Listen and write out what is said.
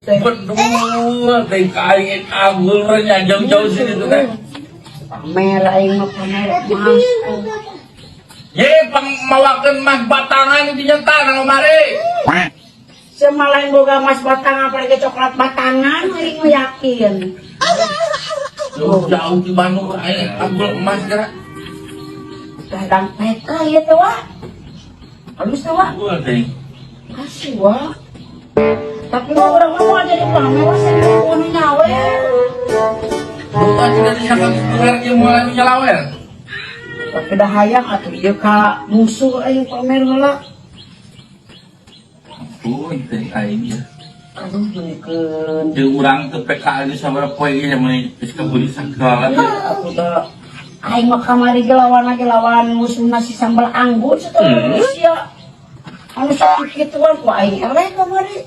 Betul, teh aing kabul nya jauh-jauh sini tuh teh. Pamer aing mah, pamer emas. Ye, pang mawakeun mas batangan itu nyata nang lemari. Sia lain boga emas batangan, apalagi coklat batangan, aing mah yakin. Jauh-jauh di Bandung aing kabul emas geura. Kadang PK ya teh, wah. Halus teh, wah. Betul teh. Kasih, wah. Tapi mah urang mah moal jadi pamer, wah, saya mau nu nyawer. Bukan tidak disangka geus ieu moal anu nyalawer. Tapi dah hayang atuh ieu ka musuh aing pamer heula. Ampun teh aing ya. Aduh, meunikeun. Jeung urang teu PKL geus sabaraha poe ge meuni geus kebeuli sagala. Aku dah aing mah kamari ge lawan lagi, lawan musuh nasi sambal anggur setelah Indonesia. Anu sakit gituan ku aing eleh kamari.